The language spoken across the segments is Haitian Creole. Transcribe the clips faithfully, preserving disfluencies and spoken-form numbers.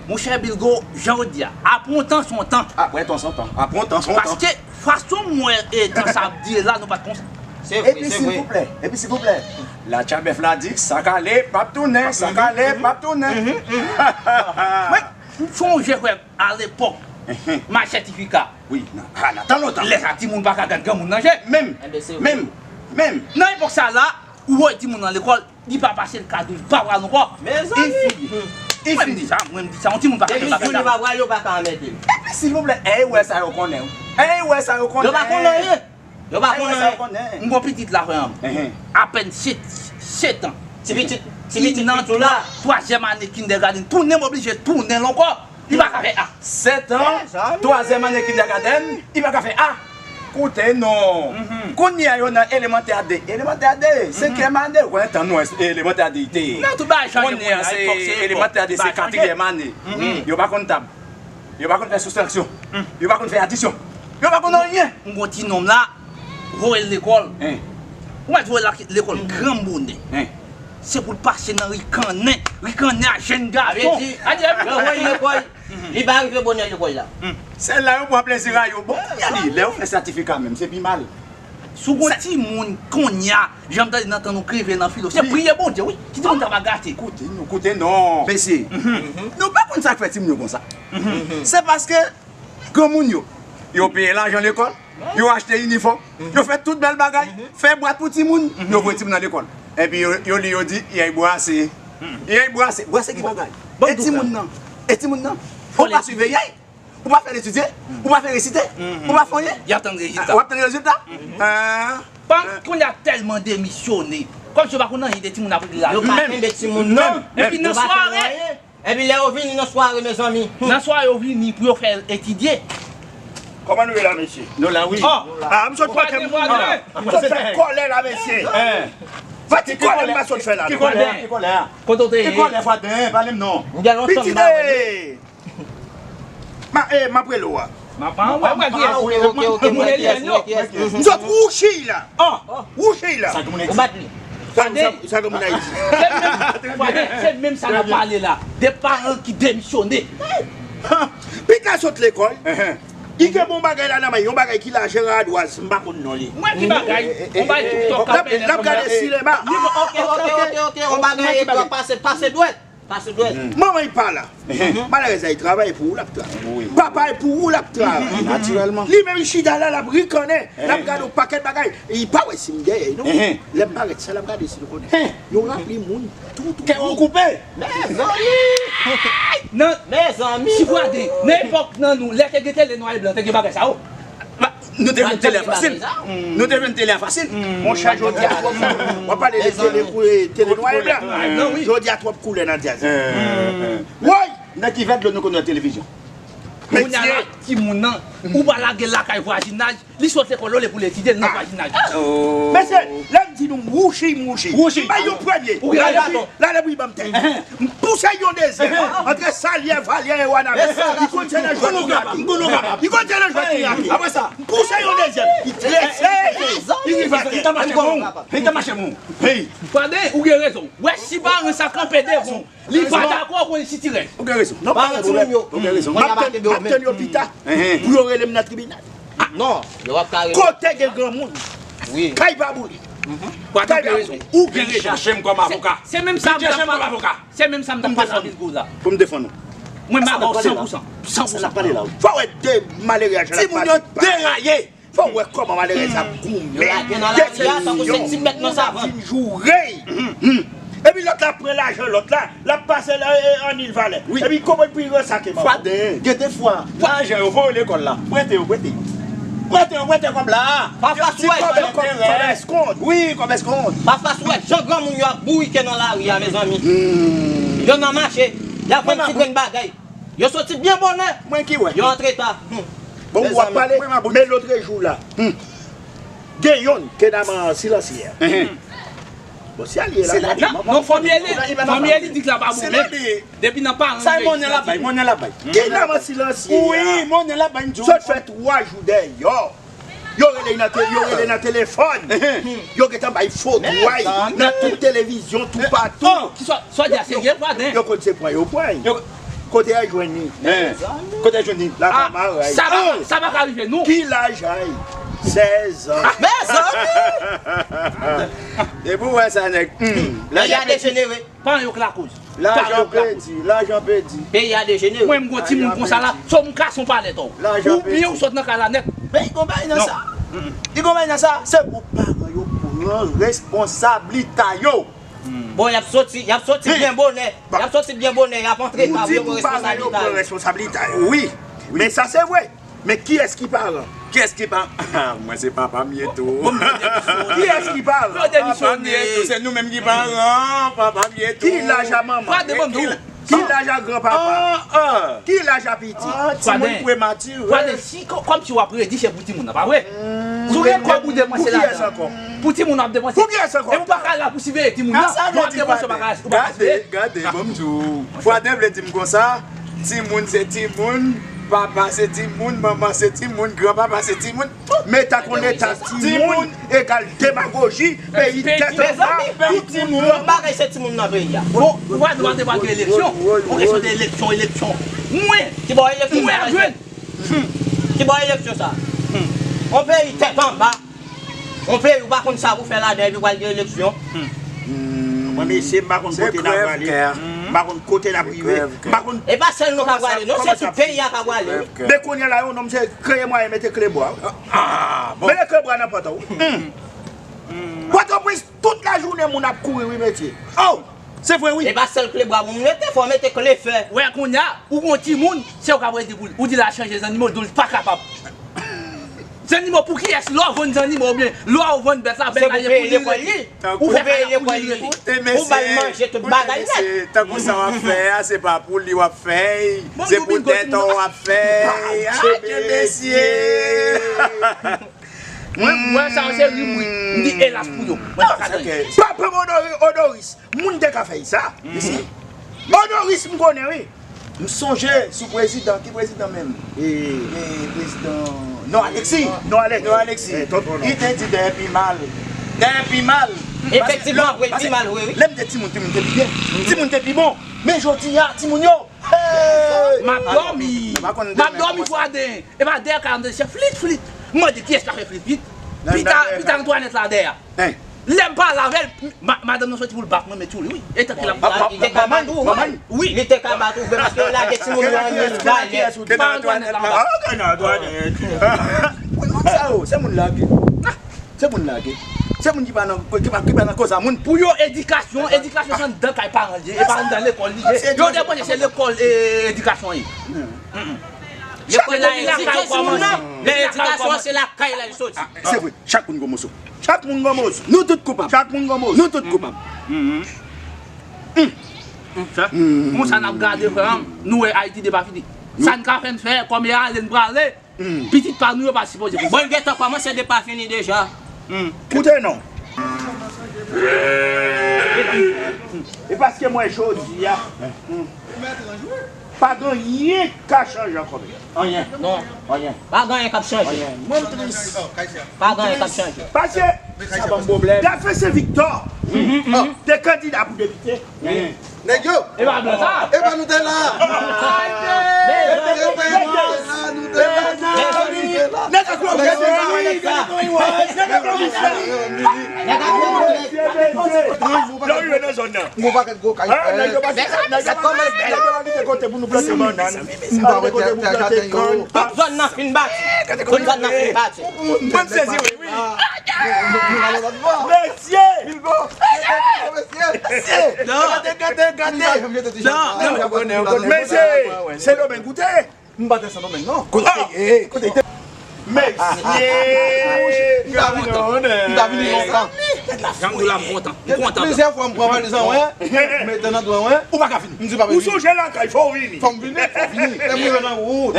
Monchè Bilgo, jan w di a, apre yon tan se yon tan. Apre yon tan se yon tan. Apre yon tan se yon tan. Paske fason m wè e tan sa ap dire la, nou pa t konsa. Se vre, se vre. Epi silvouplè, epi silvouplè, Latchabèf la di, sa k ale p ap tounen, sa k ale p ap tounen. Mwen, m sonje frè, alepòk, mach sètifika. Wi, nan, a, nan tan lontan. Lè sa timoun pa ka gad granmoun nan je. Menm, menm, menm. Nan epòk sa la, ou voye timoun nan lekòl, li pa pase l kadou, li pa pral ankò. Mezanmi! Li fini. Mwen m di sa, mwen m di sa, yon timoun pa ka fè bagay sa. Depi si li pa pral, yo pa ka anmède l. Epi silvouplè, èy wè sa yo konnen. Èy wè sa yo konnen. Yo pa konn anyen. Yo pa konn anyen. M gon pitit la, frè m. Apèn sèt, sèt an. Ti pitit, ti pitit ou la. Twazyèm ane kindergarten. Tounen, m oblije tounen l ankò. Li pa ka fè A. Sèt an, twazyèm ane kindergarten, li pa ka fè A. Koute non. Kounye a yo nan elemantè de. Elemantè de, senkyèm ane, ou konnen tan nou, elemantè de te. Nan tout bagay chanje kounye a, se epòk, se epòk. Elemantè de se katriyèm ane. Yo pa konn tab. Yo pa konn fè soustraksyon. Yo pa konn fè adisyon. Yo pa konn anyen. M gon ti nonm la, voye l lekòl. Ou mèt voye l lekòl granmoun. Se pou l pase nan rikannen. Rikannen a jèn gason. Sa vle di, lè w voye l lekòl, li pa rive bonè lekòl la. Se la yo pran plezi a yo. Bon, kounye a li, lè yo fè sètifika menm, se pi mal. Si w gon timoun kounye a, jan m tande nan tan nou k rive nan filo, se priye Bondye, wi. Ki timoun sa va gate? Koute non, koute non. Mesye, nou pa konn sa k fè timoun yo konsa. Se paske granmoun yo, yo peye lajan lekòl, yo achte inifòm, yo fè tout bèl bagay, fè bwat pou timoun, yo voye timoun nan lekòl. Epi yo, yo li, yo di, yèy bwase. Yèy bwase. Bwase ki bagay? E timoun nan? E timoun nan? Ou pa siveye yèy? Ou pa fè l etidye? Ou pa fè l resite? Ou pa fè anyen? Y ap tann rezilta. W ap tann rezilta? Pandan kounye a tèlman demisyone. Kòmsi yo pa konn anyen de timoun ap regle la. Yo pa kenbe timoun non. Epi nan sware. Epi lè yo vini nan sware, mezanmi. Nan sware yo vini pou yo fè l etidye. Kòman nou ye la, mesye? Nou la, wi. Ah, m sot pote m, m sot fè kòlè la, mesye. Fè ti kòlè m pa sot fè la. Ki kòlè? Ki kòlè a? Kote w te ye? Ki kòlè, Fwaden? Pale m non. M gen lontan m pa wè li. Ma, eh, m ap rele w a. M ap, ah, wè, wè, ok, ok, ok, ok, yes, yes, yes. M sot wouchi la. Wouchi la. Sa granmoun Ayiti. Ou bat li. Sa, sa, sa granmoun Ayiti. Se menm, se menm sa n ap pale la. De paran ki demisyone. Pita sot lekòl. Li gen bon bagay la nan men, yon bagay ki la, Jeran Adwaz, m pa konn non li. Mwen ki bagay, yon bagay TikTok k ap mennen. L ap gade sinema. Ok, ok, ok, ok, yon bagay, pase, pase dwèt. Pase dwèt. Manman y pa la. Malerèz la, y travay, e pou ou l ap travay. Papa y, pou ou l ap travay. Natirèlman. Li menm, li chita la, l ap rikannen, l ap gade yon pakèt bagay. E y pa wè si m dèyè y non. Lè m parèt, sa l ap gade, si nou konnen. Yo raple moun tou, tou, tou. Kè w koupe. Mezanmi! Nan, mezanmi! Si Fwaden, nan epòk nan nou, lè te gen tele nwa e blan, te gen bagay sa yo. Nou te jwenn tele a fasil. Nou te jwenn tele a fasil. Monchè, jodi a twòp moun. W ap pale de tele, tele nwa e blan. Jodi a twòp koulè nan djaz. Woy! Nan ki vè dlo nou konn wè televizyon? Kounye a la, timoun nan, ou pa lage l lakay vwazinaj, li sot lekòl, olye pou l etidye, l nan vwazinaj. Mesye, lè m di nou m wouchi, m wouchi. M bay yon premye. Ou gen rezon. Lale pou l ban m tè. M pouse yon dezyèm. Antre Salyè, Valyè e Wanament. Li kontinye nan jwèt Miyake. Li kontinye nan jwèt Miyake. Apre sa, m pouse yon dezyèm. Li trese. Li rive atè. Li ta mache bon. Li ta mache bon. Hey. Fwaden, ou gen rezon. Wè, si paran sa kanpe devan w, li pa dakò, ou konn sitirè. Ou gen rezon. Non, pa gen pwoblèm. Ou gen rezon. M ap tann, m ap tann yo pita pou yo rele m nan tribinal. Non, yo ap ka rele. Kote gen granmoun? Wi. Kay pa boule. Kay pa boule. Ou gen rezon. Chache m kòm avoka. Se menm sa m t ap pale. Se menm sa m t ap pale anpil kou la. Pou m defann ou. Mwen m avè w san pou san. San pou san. Fò w wè de malere a jan l ap pale. Timoun yo deraye. Fò w wè kòman malerèz ap goumen. Yo lage nan lari a tankou se ti bèt nan savann. Vin joure. Epi lòt la pran lajan lòt la, l ap pase l ann Il Valè. Epi konprann pou l ransake manman. Fwaden, gen de fwa, lajan yo voye lekòl la. Prete yo, prete yo. Prete yo, prete kòb la. Pafwa si w wè jan kòb eskont. Wi, kòb eskont. Pafwa si w wè jan granmoun yo ap bourike nan lari a, mezanmi. Yo nan mache, y ap vann ti grenn bagay. Yo soti byen bonè. Mwen ki wè. Yo antre ta. Bon, w ap pale, men lotrejou la, gen yonn ke nan silansyè. Bon, si al ye la, non, non, fanmi eli, fanmi eli di k la pa bon, men depi nan paran sa, monnen l ap bay, monnen l ap bay. Ki nan silansyè? Wi, monnen l ap bay, m di w. Sot fè twa jou dèyè. Yo rele nan te-, yo rele nan telefòn. Yo gentan bay fo tway nan tout televizyon, toupatou. Ki sa, sa w di a serye, Fwaden? Yo konn se pran yo pran. Kote a jwenn li? Hein? Kote a jwenn li? Lakay maray. Sa pa, sa pa ka rive nou. Ki laj ay? Sèz an. Mezanmi! Depi w wè sa, nèg. Hmm. Peyi a dejenere. Paran yo k lakoz. Lajan pèdi, lajan pèdi. Peyi a dejenere. Mwen, m gon timoun konsa la, so m kase yon palèt, oh. Lajan pèdi. Oubyen ou sot nan kay la nèt. Men li gon bagay nan sa. Li gon bagay nan sa. Se pou paran yo pran responsablita yo. Bon, y ap soti, y ap soti byen bonè. Y ap soti byen bonè, y ap antre ka pou yo pran responsablita yo. Wi. Men sa se vre. Men kiyès ki paran? Kiyès ki pa... Mwen se papa m ye tou. Kiyès ki paran? Papa m ye tou, se nou menm ki paran, papa m ye tou. Ki laj a manman? Ki laj a granpapa? Ki laj a pitit? Timoun prematire. Kòmsi w ap redi chè pou timoun nan, pa vre? Si w gen kòb ou depanse ladan. Pou timoun w ap depanse. Pou kiyès ankò? Epi w pa ka la pou siveye timoun nan. Lè w ap depanse, w pa ka, ou pa ka siveye. Gade, gade, ban m di w. Fwaden vle di m konsa, timoun se timoun, papa se timoun, manman se timoun, granpapa se timoun. Mete ak yon leta timoun egal demagoji, peyi tèt anba, tout moun pran. Bagay se timoun nan peyi a. Bon, ou pa dwe debake eleksyon. Yon kesyon de eleksyon, eleksyon. Mwen, mwen ap jwenn. Ki bò eleksyon sa? Yon peyi tèt anba. Yon peyi ou pa konn sa pou fè ladan epi pral gen eleksyon. Mwen, mesye, m pa konn kote n ap prale. M pa konn kote n ap rive. M pa konn... E pa sèl nou ka prale, non, se tout peyi a ka prale. Men kounye a la, yon nonm se kreye mwayen mete kle bwa. Mete kle bwa nan pòt ou. Pòtoprens, tout lajounen moun ap kouri, wi, mesye. Oh! Se vre, wi. E pa sèl kle bwa pou m mete, fò w mete kle fè. Wè, kounye a, ou gon timoun, se ou k ap redi pou li. Ou di l al chanje zannimo, l di w li pa kapab. Zannimo pou kiyès? Lè w vann zannimo oubyen lè w vann bèt la, bèt la ye pou li rete. Ou fè kay la pou li rete. Ou ba l manje, tout bagay nèt. Tankou sa w ap fè a, se pa pou li w ap fè, se pou tèt w ap fè. Adye mesye! Mwen, mwen sa yo se rim wi. M di elas pou yo. Mwen pa ka tann. Papa m Odoris, moun te ka fè sa. Odoris m konnen wi. M sonje sou prezidan, ki prezidan menm? E, e prezidan, non, Alexis. Non, Alexis. Non, Alexis. Li te di dèyè pi mal. Dèyè pi mal. Efektivman, wi, pi mal, wi, wi. Lè m te timoun, timoun te pi byen. Timoun te pi bon. Men jodi a, timoun yo, hey! M ap dòmi. M ap dòmi fwaden. E pa dèyè kay la m tande se flit, flit. M mande kiyès k ap fè flit, flit. Pita, pita Antwanèt la dèyè. Lè m pale avè l, ma-, madanm nan soti pou l bat mwen, men tchoul, wi. E tanki l ap bat. Li te ka bat ou, wi. Wi. Li te ka bat ou, wi, paske yo lage timoun yo ann valè. Pita Antwanèt la. Ah, ok, nan Antwanèt. Wi, moun sa yo, se moun lage. Se moun lage. Se moun ki pa nan, ki pa, ki pa nan koz a moun. Pou yo, edikasyon, edikasyon se anndan kay paran l ye, e pa anndan lekòl li ye. Yo te panse se lekòl, e, edikasyon ye. Lekòl la, edikasyon, non. Men edikasyon se lakay la li soti. Se vre, chak moun gon moso. Chak moun gon moso. Nou tout koupab. Chak moun gon moso. Nou tout koupab. Konsa n ap gade, frè m, nou wè Ayiti de pa fini. Sa n ka fè n fè, kòm e ale n prale, pitit pa nou yo pa sipoze konsa. Bon, l gentan kòmanse de pa fini deja. Koute non. E paske mwen jodi a, pa gen anyen k ka chanje ankò, mesye. Anyen. Non. Anyen. Pa gen anyen k ap chanje. Anyen. Mwen, m tris. Pa gen anyen k ap chanje. Paske sa ban m pwoblèm. Dafè se Victor. Te kandida pou depite. Nèg yo. E pa blan sa. E pa nou te la. E pa nou te la. Nèg ak lòv. Nèg ak lòv. Lè w rive nan zòn nan. Gon pakèt gwo kay. Nèg yo pa kite kote pou nou plante bannann. M pa wè kote pou plante kann. Tout zòn nan fin bati. Tout zòn nan fin bati. Mwen m sezi wi, wi. Mesye! Mesye! Mesye! Gade, gade, gade! Mesye! Sendomeng ou te ye? M pa te Sendomeng non. Kote te ye? Kote te ye? Mesye! M ta vini lontan. Jan m di w la, m kontan. M kontan. Plizyè fwa m pran valiz an, wen. M mete nan dwen, wen. Ou pa ka vini. M di pa vini. Ou sonje lakay, fò w vini. Fò m vini, fò m vini. Lè m rive nan wout.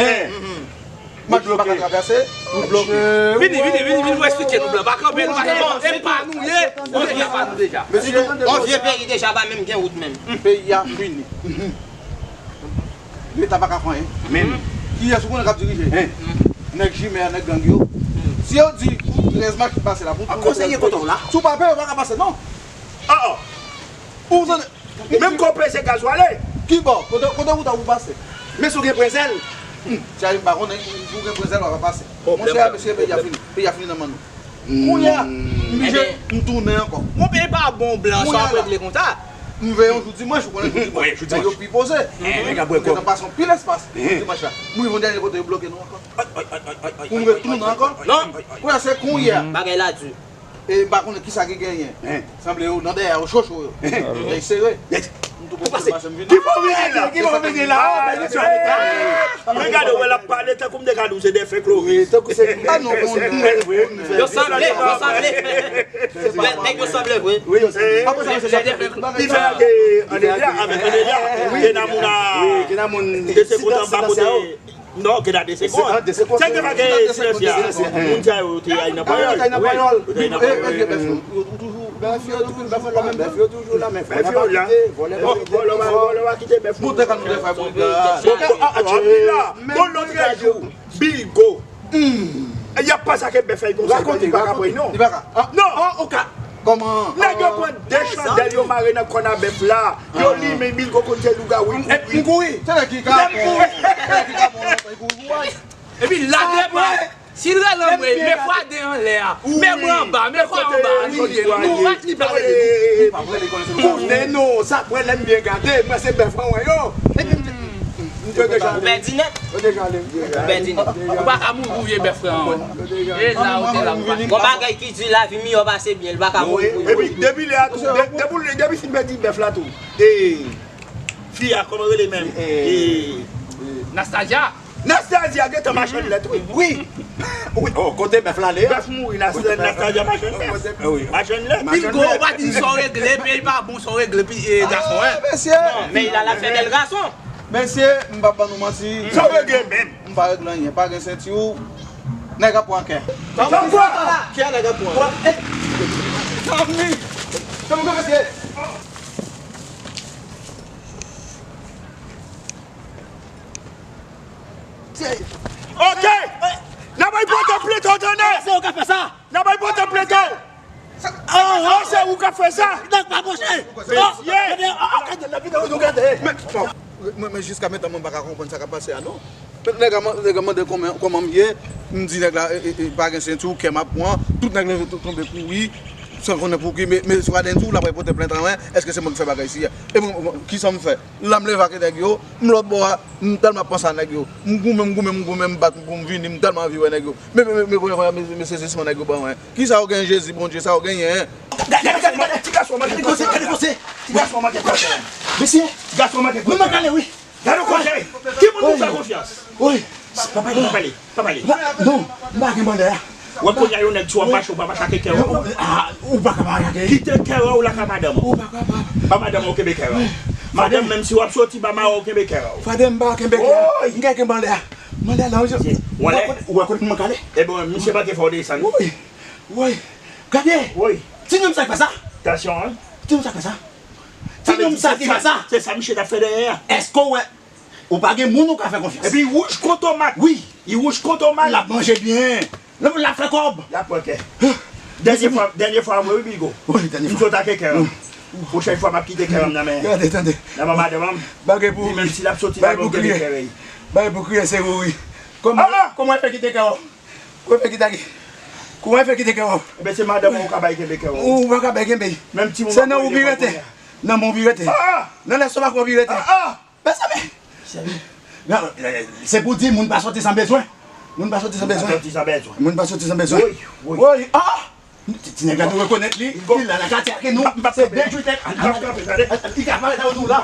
M ap di w pa ka travèse, ou bloke. Vini, vini, vini, vini, mwen eksplike nou, blan. Pa kanpe, nou pa kanpe. E pa nou ye, ou deja pa nou deja. Mesye, yon vye peyi deja pa menm gen wout menm. Peyi a fini. Leta pa ka fè anyen. Menm. Kiyès ou konnen k ap dirije? Nèg jimè a, nèg gang yo. Si yo di trèz mach ki pase la, pou... An konseye kote w la? Si w pa peye, ou pa ka pase, non. Ou tande? Menm ke w peze gazwale, Kibò? Kote, kote ou ta pou pase? Men si w gen pwenzèl. Hmm, ti a, m pa konnen, si w gen pwenzèl, w ap pase. Monchè, mesye, peyi a fini. Peyi a fini nan men nou. Kounye a, m blije, m tounen ankò. Mon peyi pa bon, blan, sa w ap regle konsa. M veye yon jou dimanch, ou konnen jou dimanch. Jou dimanch. Yo pi poze. Nèg ap bwè kòk. Yo pase yon pil espas. Jou dimanch la. M rive yon dènye kote, yo bloke nou ankò. Pou m retounen ankò. Non. Kounye a, se kounye a. Bagay la di. E m pa konnen kisa ki genyen. Sanble yo nan dèyè yo chocho yo. Dèyè sere. M tou pase mache m vini. Ki fò vini la? Ki fò vini la? Men gade, wè l ap pale tankou m te ka di w se dèfè Clovis. Tankou se. Ah non, bon, bon, bon. Yo sanble, yo sanble. Nèg yo sanble vre. Wi, yo sanble. Apre sa, se dèfè Clovis. Li fè ke Andelia, avèk Andelia, Kenamoun a. Wi, Kenamoun. Te se kontan pa kote. Non, ke la de segonn. Sa te pa gen silans la. Moun sa yo te ay nan panyòl. Yo te ay nan panyòl. Bèf yo toujou la, men fò n pa kite, vòlè pa kite. Vòlè pa kite bèf. Bon, lòt jou, Bilgo. Y ap pase ak bèf la, li konsa, li pa ka pran non. Non. Kòman? Nèg yo pran de chandèl, yo mare nan kòn a bèf la. Yo limen, Bilgo konn se lougawou, li kouri. M kouri. Se nèg ki ka pran. Se nèg ki ka pran lontan, li kouri pou w. Epi lage bwa. Si l rele anmwe, men fwa de anlè a. Men mwen anba, men kò anba, li ye. Nou rat li pa rele. Konnen non, sa pran lè m byen gade, mwen se bèf an wè yo. Epi m te, m te deja ale. Ou pèdi nèt. Ou deja ale. Ou pèdi nèt. Ou pa ka mouri pou vye bèf an wè. E la ou te la ou pa. Gon bagay ki di lavi miyò pase byen, li pa ka mouri pou vye. Epi depi lè a tou, depi, depi fin pèdi bèf la tou. E fi a kòman rele menm? E Nastasia. Nastasia gentan machann lèt, wi. Wi. Wi. Oh, kote bèf la ale a? Bèf mouri, Nas-, Nastasia machann lèt. Machann lèt. Bilgo, ou pa di sa w regle, peyi pa bon, sa w regle, pi, e, gason, en. Mesye. Non, men il a la fè bèl gason. Mesye, m pa ban nou manti. Sa w regle menm? M pa regle anyen, pa gen senti w. Nèg ap pran kè. Sa w pran? Kè nèg ap pran. Zanmi. Zanmi, mesye. Ok! N ap al pote plent, ou tande? Se ou k ap fè sa? N ap al pote plent. Oh, se ou k ap fè sa? Nèg pa manje. Mesye! Men, men, men jiska mentan mwen pa ka konprann sa k ap pase a non. Nèg la, nèg la mande kòman, kòman m ye, m di nèg la, e, e, e, pa gen senti, kè m ap pran, tout nèg la tonbe kouri, san konnen pou ki, men, men Swaden di w l ap al pote plent an, èske se mwen ki fè bagay isi a? E mwen, mwen, kisa m fè? La m leve ak nèg yo, m lòt bò a, m tèlman ap panse a nèg yo. M goumen, m goumen, m goumen, m bat pou m vini, m tèlman anvi wè nèg yo. Men, men, men, men, kounye a, men, men sezisman nèg yo ban mwen. Kisa yo gen Jezi, Bondye, sa yo genyen? Gade, gade, gade, ti gason manke koze, gade koze. Ti gason manke koze. Mesye, ti gason manke koze. Nou nan kale, wi. Gade koze. Ki moun nou fè konfyans? Wi. Pa pale, pa pale, pa pale. Non, m pa gen mande a. Wè kounye a yon nèg sou ap mache, ou pa mache ak kè w. Ah, ou pa ka mache ak kè. Kite kè w lakay madanm ou. Ou pa kapab. Ba madanm ou kenbe kè w. Madanm, menm si w ap soti, ba mari w kenbe kè w. Fadè, m pa kenbe kè. M ka kenbe anlè a. M anlè a la, ou wè kote m kale. Ebyen, misye manke fè w desann. Wi. Wi. Gade. Wi. Ti nonm sa ki fè sa. Tansyon, wi. Ti nonm sa ki fè sa. Ti nonm sa ki fè sa. Se sa misye t ap fè dèyè a. Èske w wè? Ou pa gen moun ou ka fè konfyans. Epi wouj kon tomat. Wi. Li wouj kon tomat. L ap manje byen. L ap, l ap fè kòb. L ap pran kè. Dènye fwa, dènye fwa mwen, wi, Bilgo. Wi, dènye fwa. M sot ak kè an. Pwochèn fwa, m ap kite kè an nan men. Gade, tande. Nan men madanm an. Bagay pou. Li menm si l ap soti, bagay pou kriye. Bagay pou kriye, se ou, wi. Kòman, kòman fè kite kè an? Kòman fè kite kè an? Kòman fè kite kè an? Ebyen, se madanm an ou ka bay kenbe kè an. Ou pa ka bay kenbe. Menm timoun. Se nan ou pi rete. Nan men w pi rete. Nan lestomak ou pi rete. Mezanmi! Sèvi. Non, eh, se pou di moun pa soti san bezwen. Moun pa soti san bezwen. Moun pa soti san bezwen. Moun pa soti san bezwen. Woy, woy. Woy, ah! Ti, ti nèg la nou rekonèt li. Li la nan katye ak nou. Se dètwi tèt. Li ka parèt avè nou la.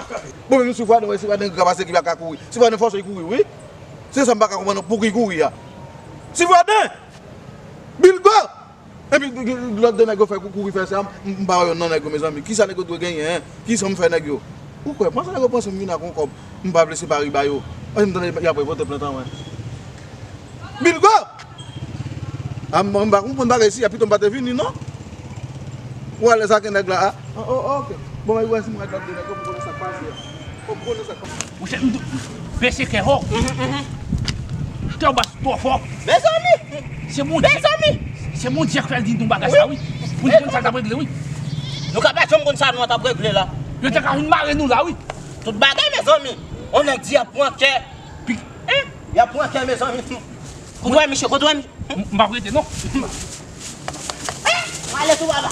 Bon, men si Fwaden, wè, si Fwaden ka pase ki pa ka kouri. Si Fwaden fòse kouri, wi. Se sa m pa ka konprann pou ki kouri a. Si Fwaden! Bilgo! Epi lòt de nèg yo fè kou kouri fè sa, m, m pa wè yonn nan nèg yo, mezanmi. Kisa nèg yo dwe genyen, en? Kisa m fè nèg yo? Ou kwè, panse nèg yo panse m vin ak yon kòb, m pa vle se pari ba yo. Paske m tande y ap pote plent an mwen. Bilgo! A, m, m pa konprann bagay isi a, pito m pa te vini, non? Ou alèz ak nèg la a? Oh, oh, oh, ok. Bon, mwen wè si m wè lòt de nèg yo pou konnen sa k pase a. Ou konnen sa k pase. Monchè, m di w, bese kè w. Kè w bas twò fò. Mezanmi! Se Bondye. Mezanmi! Se Bondye k fè l di nou bagay sa, wi. Pou nou konn sa l t ap regle, wi. Nou ka pa janm konn sa nou t ap regle la. Yo te ka vin mare nou la, wi. Tout bagay, mezanmi. On nèg di y ap pran kè. Pi- Hein? Y ap pran kè, mezanmi. Kote w wè misye? Kote w wè misye? M m p ap rete, non. Mwen ale tou, baba.